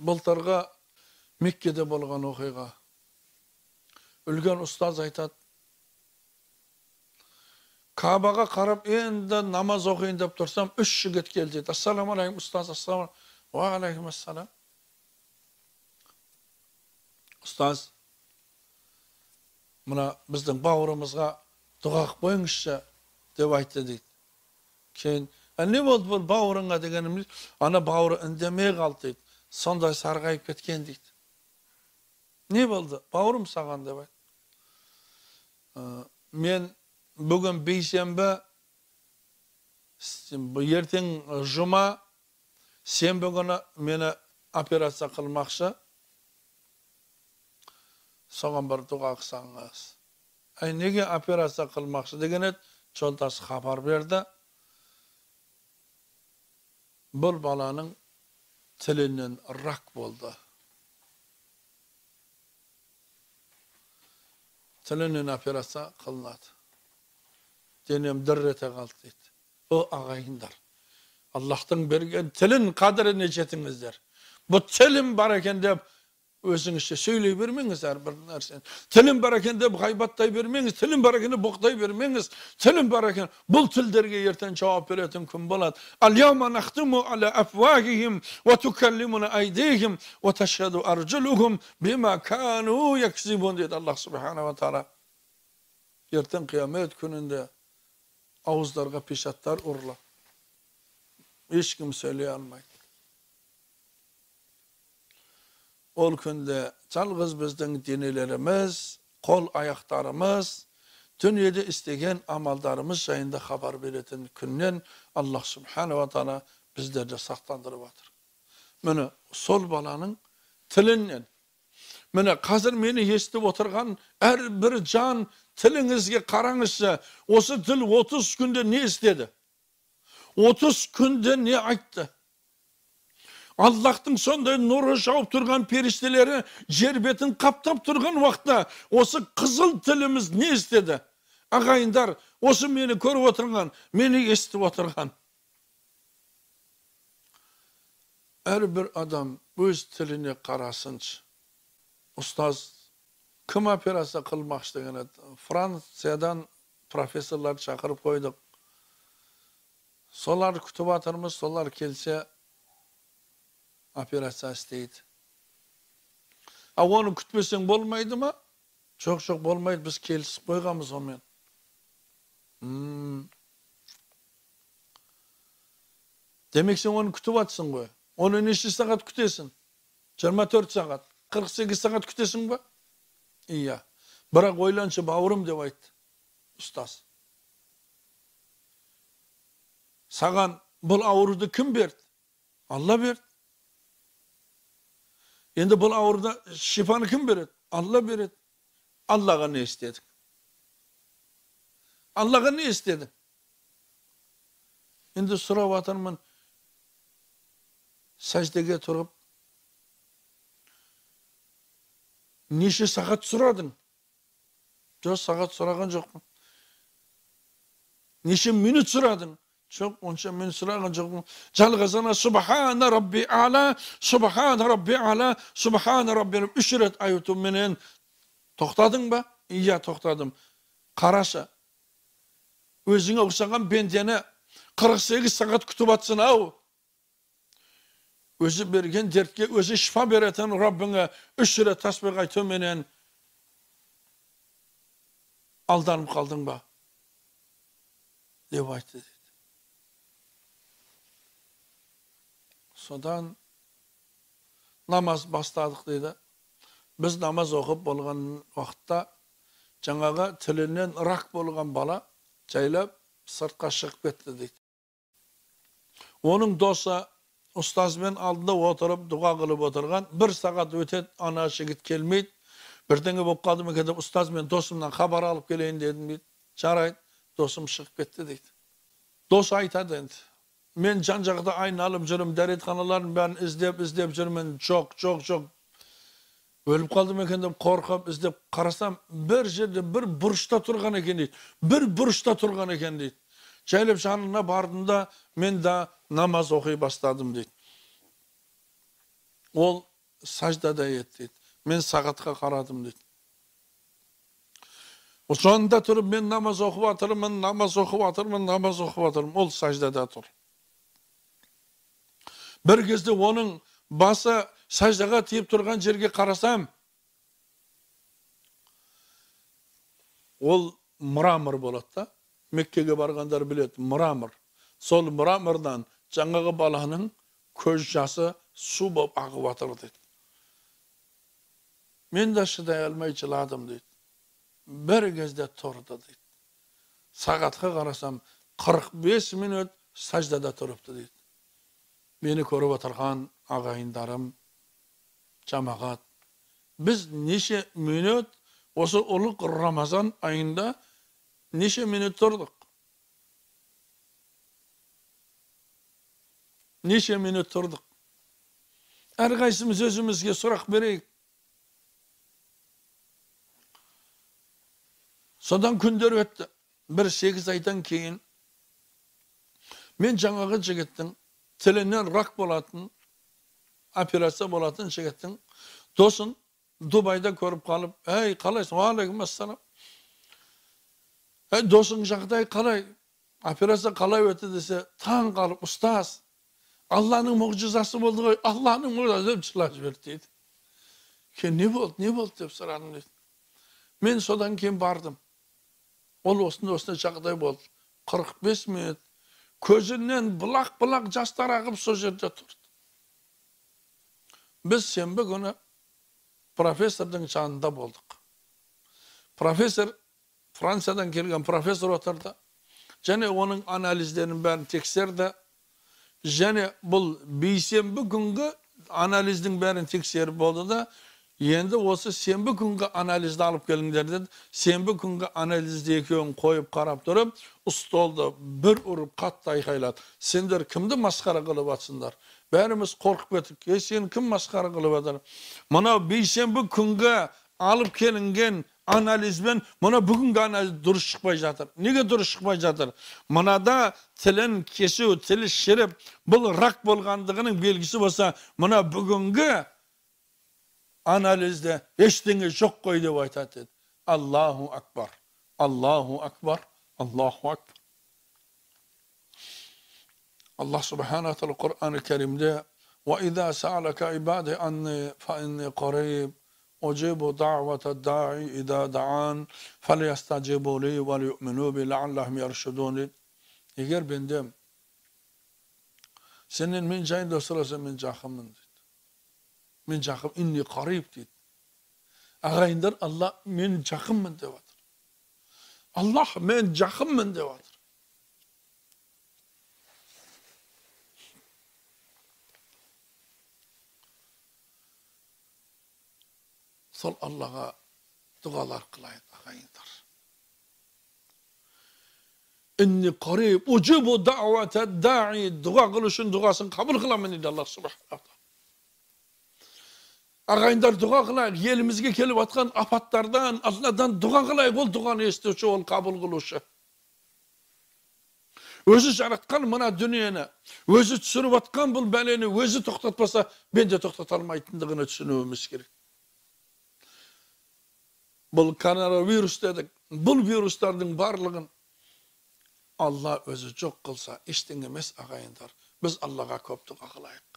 Былтырғы Меккеде болған оқиға. Үлкен ұстаз айтады, Кабаға қарап енді намаз оқиын деп тұрсам, 3 жігіт келді дейді. Ассаламу алейкум ұстаз, ассаламу алейкум ассалам. Ұстаз, мына біздің бауырымызға дұға қылып қойыңызшы деп айтты дейді. Кейін, не болды бұл бауырыңа дегенім, ана бауыры үндемей қалды дейді. Сондай сарғайып кеткен дейді. Не болды? Бауырым саған деп айтты. Мен бүгін бейсенбі, ертең жұма, сенбі күні мені операция қылмақшы. Соған бір дұға қылсаңыз. Әй, неге операция қылмақшы деген еді, жолдас хабар берді. Бұл баланың тілінен рак болды. Тілінен операция қылынады. Денем дір ете қалды дейді. О ағайындар, Аллахтың берген тілін қадіріне жетіңіздер. Бұл тілім бар екен деп өзіңізше сөйлей бермеңіз әрбір нәрсені. Тілім бар екен деп ғайбаттай бермеңіз, тілім бар екен деп боқтай бермеңіз, тілім бар екен. Бұл тілдерге ертең жауап беретін күн болады. Ал-яума нахтиму аля афвахихим ва тукаллимуна айдихим ва ташхаду арджулухум бима кану яксибун дейді Аллах субханала тағала. Ертең қиямет күнінде ауыздарға пешаттар ұрылады. Ешкім сөйлей алмайды. Ол күнде жалғыз біздің денелеріміз, қол аяқтарымыз, дүниеде істеген амалдарымыз жайында хабар беретін күннен Аллах субханала тағала біздерді сақтандырып жатыр. Міне сол баланың тілінен, міне қазір мені естіп отырған әрбір жан тіліңізге қараңызшы, осы тіл 30 күнде не істеді? 30 күнде не айтты? Аллахтың сондай нұры жауып тұрған періштелері жер бетін қаптап тұрған уақытта осы қызыл тіліміз не істеді? Ағайындар, осы мені көріп отырған, мені естіп отырған. Әрбір адам өз тіліне қарасыншы. Ұстаз, кім операция қылмақшы деген еді? Франциядан профессорлар шақырып қойдық. Солар күтіп жатырмыз, солар келсе операция істейді. А оны күтпесең болмайды ма? Жоқ, жоқ, болмайды, біз келісіп қойғанбыз онымен. Демек сен оны күтіп жатсың ғой. Оны неше сағат күтесің? 24 сағат, 48 сағат күтесің ба? Иә. Бірақ ойланшы бауырым деп айтты ұстаз. Саған бұл ауруды кім берді? Алла берді. Енді бұл ауруда шифаны кім береді? Алла береді. Аллаға не істедің? Аллаға не істедің? Енді сұрап жатырмын, сәждеге тұрып, неше сағат сұрадың? Жоқ, сағат сұраған жоқпын. Неше минут сұрадың? Жоқ, онша мен сұраған жоқпын. Жалғыз ана Субхана Рабби ала, Субхана Рабби ала, Субхана Рабби 3 рет айтуменен тоқтадың ба? Иә, тоқтадым. Қарашы, өзіңе ұқсаған бендені 48 сағат күтіп атсын ау. Өзі берген дертке өзі шифа беретін Раббыңа 3 рет тасбих айтуменен алданып қалдың ба? Деп айтты дейді. Содан намаз бастадық дейді. Біз намаз оқып болған уақытта жаңағы тілінен рак болған бала жайлап сыртқа шығып кетті дейді. Оның досы ұстазбен алдында отырып дұға қылып отырған, 1 сағат өтеді, ана жігіт келмейді. Бірдеңе болып қалды ма екен деп ұстаз мен досымнан хабар алып келейін дедім дейді. Жарайды, досым шығып кетті дейді. Дос айтады енді. Мен жан-жақта айналып жүрмін, дәретханалардың бәрін іздеп жүрмін. Жоқ, жоқ, жоқ. Өліп қалдым екен деп қорқып іздеп қарасам, бір жерде бір бұрышта тұрған екен дейді. Бір бұрышта тұрған екен дейді. Жайлап жанына бардым да, мен да намаз оқи бастадым дейді. Ол саждада еді дейді. Мен сағатқа қарадым дейді. Сонда тұрып, мен намаз оқып жатырмын, намаз оқып жатырмын, намаз оқып жатырмын. Ол саждада тұр. Бір кезде оның басы саждаға тиіп тұрған жерге қарасам, ол мрамор болады да. Меккеге барғандар біледі, мрамор. Сол мрамордан жаңағы баланың көз жасы су болып ағып жатыр дейді. Мен де шыдай алмай жыладым дейді. Бір кезде тұрды дейді. Сағатқа қарасам, 45 минут саждада тұрыпты дейді. Мені көріп отырған ағайындарым, жамағат, біз неше минут осы ұлық Рамазан айында неше минут тұрдық? Неше минут тұрдық? Әрқайсымыз өзімізге сұрақ берейік. Содан күндер өтті. Бір 8 айдан кейін мен жаңағы жігіттің тілінен рак болатын, операция болатын жігіттің досын Дубайда көріп қалып, әй, қалайсың? Уағалейкум ассалам. Әй, досың жағдай қалай? Операция қалай өтті десе, таң қалып, ұстаз, Алланың мұғжизасы болды ғой, Алланың мұғжизасы деп жылап жіберді дейді. Кейін не болды, не болды деп сұрадым дейді. Мен содан кейін бардым. Ол осындай жағдай болды. 45 минут көзінен бұлақ-бұлақ жастар ағып сол жерде тұрды. Біз сенбі күні профессордың жанында болдық. Профессор, Франциядан келген профессор отырды. Және оның анализдерінің бәрін тексерді. Және бұл бейсенбі күнгі анализдің бәрін тексеріп болды да, енді осы сенбі күнгі анализді алып келіңдер деді. Сенбі күнгі анализді екеуін қойып қарап тұрып, столды бір ұрып қатты айқайлады. Сендер кімді масқара қылып атсыңдар? Бәріміз қорқып кеттік. Ей, сені кім масқара қылып жатыр? Мынау бейсенбі күнгі алып келінген анализбен мына бүгінгі анализ дұрыс шықпай жатыр. Неге дұрыс шықпай жатыр? Мынада тілін кесу, тілі шіріп, бұл рак болғандығының белгісі болса, мына бүгінгі анализде ештеңе жоқ қой деп айтады деді. Аллаху акбар, Аллаху акбар, Аллаху акбар. Аллах субхана тағала Құран Кәрімде: «Уа саалака ибади анни фа инни қариб, уджибу даъвата даъи иза даъан, фалиястажибу ли ва лиюъмину би лааллахум яршудун». Егер бендем сенен мен жайында сұраса, мен жақынмын дейді. Мен жақын, инни қариб дейді. Ағайындар, Алла мен жақынмын деп жатыр. Аллах мен жақынмын деп жатыр. Сол Аллаға дұғалар қылайық, ағайындар. Инни қариб, уджибу даъвата даъи, дұға қылу үшін дұғасын қабыл қыламын дейді Аллах субхана тағала. Ағайындар, дұға қылайық, елімізге келіп атқан апаттардан, Алладан дұға қылайық, ол дұғаны естуші, ол қабыл қылушы. Өзі жаратқан мына дүниені, өзі түсіріп атқан бұл бәлені өзі тоқтатпаса, мен де тоқтата алмайтындығын түсінуіміз керек. Бұл коронавирус дедік, бұл вирустардың барлығын Алла өзі жоқ қылса, ештеңе емес, ағайындар. Біз Аллаға көп дұға қылайық.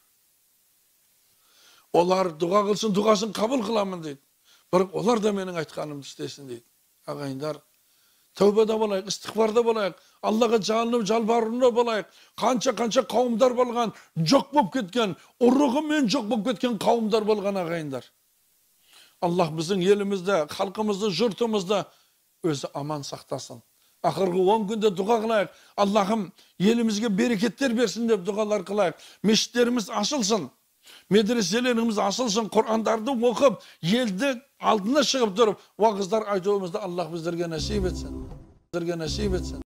Олар дұға қылсын, дұғасын қабыл қыламын дейді. Бірақ олар да менің айтқанымды істесін дейді. Ағайындар, тәубада болайық, истиғфарда болайық, Аллаға жалынып, жалбарынып болайық. Қанша-қанша қауымдар болған, жоқ болып кеткен, ұрығымен жоқ болып кеткен қауымдар болған, ағайындар. Аллах біздің елімізді, халқымызды, жұртымызды өзі аман сақтасын. Ақырғы 10 күнде дұға қылайық. Аллахым елімізге берекеттер берсін деп дұғалар қылайық. Мешіттеріміз ашылсын, медреселеріміз ашылсын, Құрандарды оқып, елді алдына шығып тұрып, уағыздар айтуымызды Аллах біздерге нәсіп етсін. Біздерге нәсіп етсін.